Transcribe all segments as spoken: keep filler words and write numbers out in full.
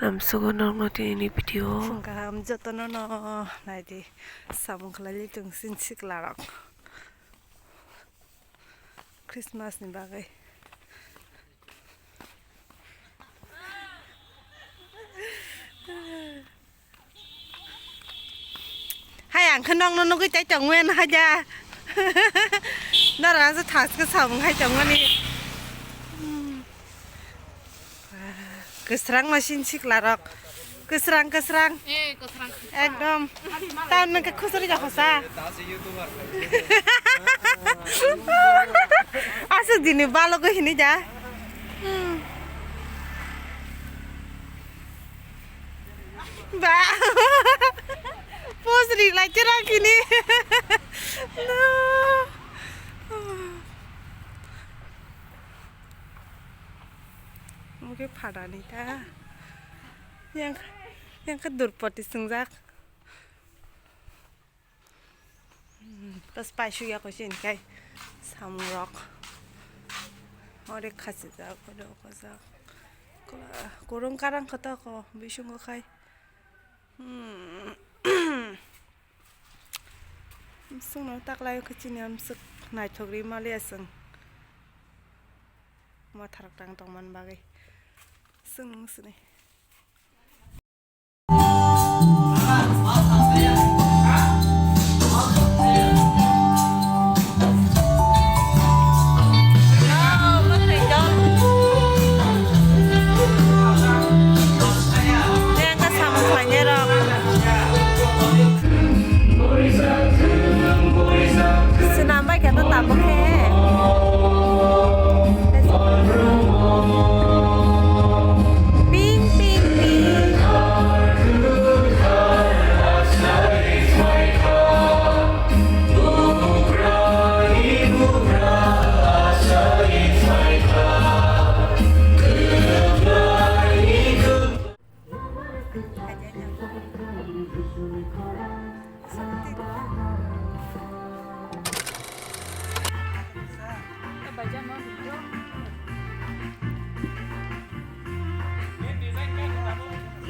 Amsugo nokno tini video. Phung kaham jotono no naidi samung khlaili tong sin sikla rok Christmas ni bagwi. Hai, ang khe nokno nugwi tai tongmani haja. Norok aswk thaskhe samung khai tongmani. Kwsrang no sin sikla rok. Kwsrang, kwsrang. Eh, kwsrang, kwsrang. Ekdom. Tam nang khe khusuri ja khosa. Aswk dini balogo hini ja. Hmm. Ba. Pose ri lai chera kini. No. Oke, phatani ta. Yang, yang khe durpoti swngjak. Hmm, tas paisuk ya koisin kai samung rok. Ore khasi jak, ore okajak. Kurung karang kata ko bisungo khai. Hmm. Sungno taklai khe chini amswk naithok ri maliya sung. Matharok tang tongman bagwi. Sung sini. Swnam bai khe to tabuk khe. Ping, ping, ping.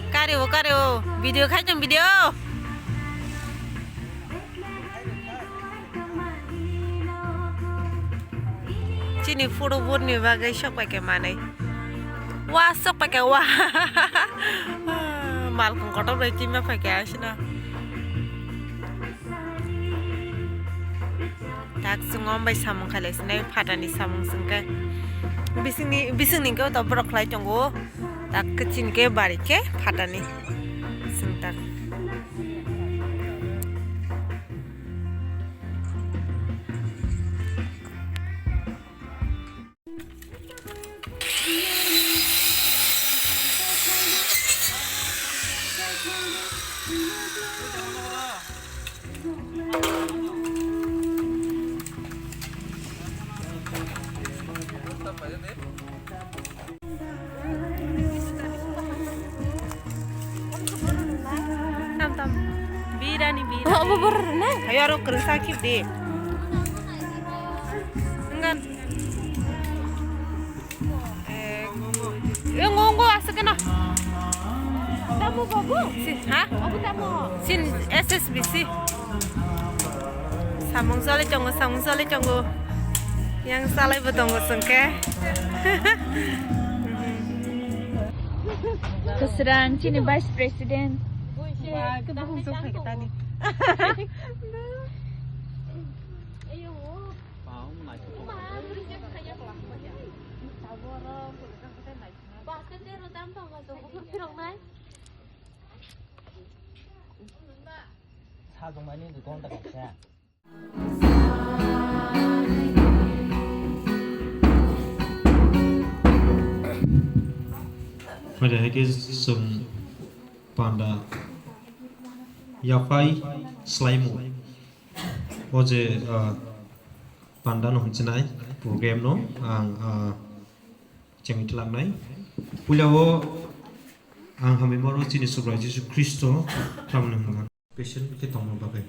Kari o, kari o, video khai tong video. Chini photo booth ni bagwi sok pai khe manwi. Wa sok pai khe wa. Malkhung kotor bai tima pai khe asina. Tak chwng om bai samung khailai sinai phatani samung chwng khe. Bisingni, bisingni khe to borok khlai tongo. Tak khe chini khe bari khe phatani chwng tak. Tam tam. Birani birani. Oh, abo borok rwnai? Hayo aro kwrwngsa khibdi. Wngkha. Eh, wngkha, wngkha, aswk kheno. Tamo babu? Si, ha? Abu tamo? Sin S S B C. Samung choli tongo, samung choli tongo. Yang salai bo tongo chwng khe. Kwsrang chini vice president. Ba, khe bukhuk chuk phai khe tani. Sajwkmani gonta kaisa. Phaida hai khe chwng panda yaphai swlaimung. O je, ah, panda no hwnwi chinai program no ang, ah, chengwi twlangnai. Puila o ang hambai maro chini Subrai Jisu Khristo tamni hwnka. Patient khe tongma bagwi.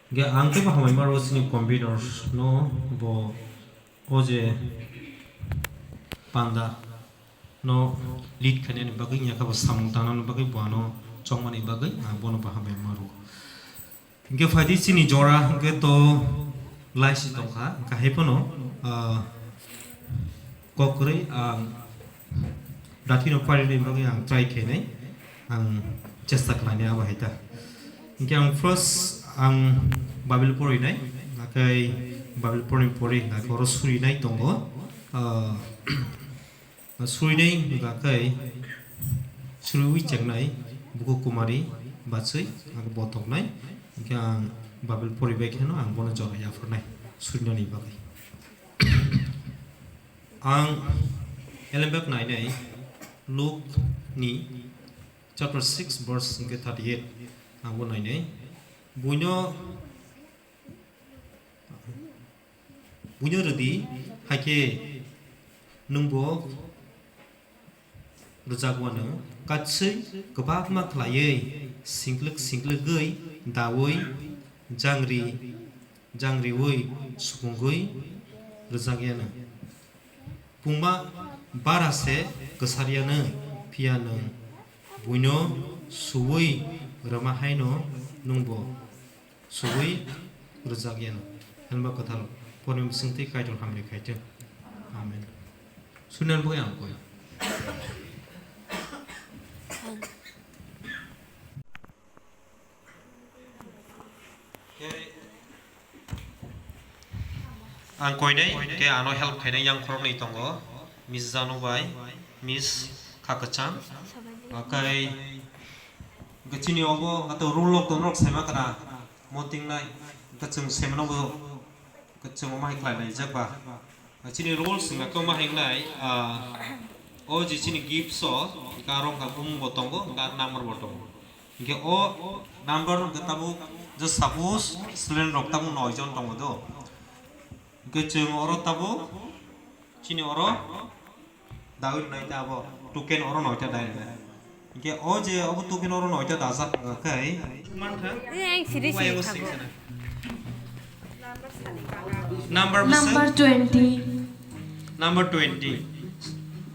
Ge ang khe bo hambai maro chini convener no bo o je panda no lead khainani bagwi, wngya khe bo samung tangnani bagwi, bo ano chongmani bagwi ang bono bo hambai ma rwo. Hingke phaidi chini jora hingke to laisi tongkha, hingke hai phano, ah, kok kwrwi ang dathino parinani bagwi ang try khainai, ang chesta khlainai abo hai ta. Hingke ang first ang Bible porinai, nakai Bible porini pori nakai oro surinai tongo, ah, Surinai hwnkha khe suriwi chengnai bukhuk Kumari bachwi ang bo toknai, hwnkhe ang Bible poribai kheno ang bono jora yaphurnai surinani bagwi. Ang elembak nainai Luke ni chapter six verse hwnkhe thirty-eight ang bo nainai. Buino Buino rwdi, hai khe nwngbo rwjak wano, katswi kwbangma khlaiwi singklwk singklwgwi daui jangri jangriui sukungwi rwjak yano. Pungma bara se kwsar yano, phiya nwng buino suui rwma haino nwngbo Subui rwjak yano. Hwnba kwtharo, porni bisingtwi Kaitor hamri khaithwng. Amen. Sunan bagwi ang koi. Ang koinai, tei ano help khainai yang khoroknwi tongo. Miss Janu bai, Miss Khakwchang. Akai, hwnkhe chini obo, hwnkhe to roll log tongrok saima kara. Mo tingnai, hwnkhe chwng semano bo, hwnkhe chwng omo hai khlai laijak ba. Chini rules hwnkhe omo hai wngnai, ah, o je chini gifts o, hwnkhe aro wngkha bumung bo tongo, hwnkhe aro number bo tongo. Hwnkhe o number hwnkhe tabuk, je suppose student rok tabuk noi jon tongo do. Hwnkhe chwng oro tabuk, chini oro Dawi rwnai ta abo token oro noita dai rwnai. Hingke o je obo token oro noita dajak, okay. Mantha? Ang siri siri thago. Number bwswk? Number twenty. Number twenty.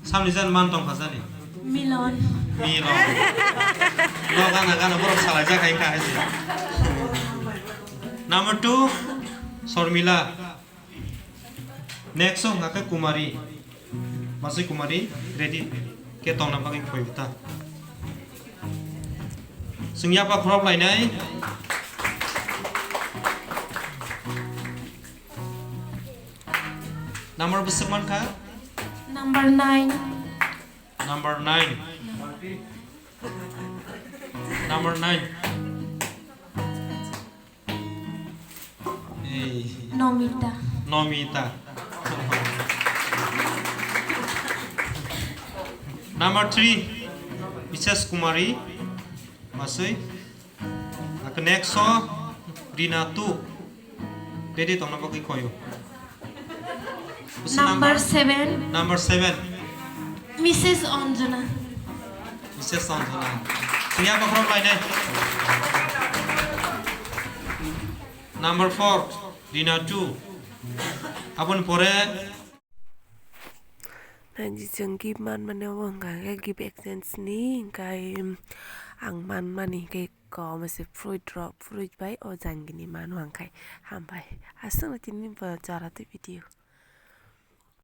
Samni jan man tong khajani? Milon. Milon. No gana gana borok salai jak hai kha hai se. Number two, Sormila. Next song hake Kumari. Masui Kumari ready ke tongna bagwi khoi ta. Sing yapa khorok lainai. Number bwswk mankha? Number nine. Number nine. Number nine. Hey. Nomita. Nomita. Number three, Missus Kumari. Masui. Ak next so, Rina two. Ready tongna bagwi koyo. Number seven. Number seven. Missus Anjana. Missus Anjana. Sing yapa khorok lainai. Number four, Rina two. Aboni pore. Nang jisung gift man mani obo hwnkha khe gift exchange ni hwnkhe, um, ang man mani hwnkhe kom se fruit rok, fruit bai o jangini manu hwnkhe hambai. Aswk no tini bo jora tei video.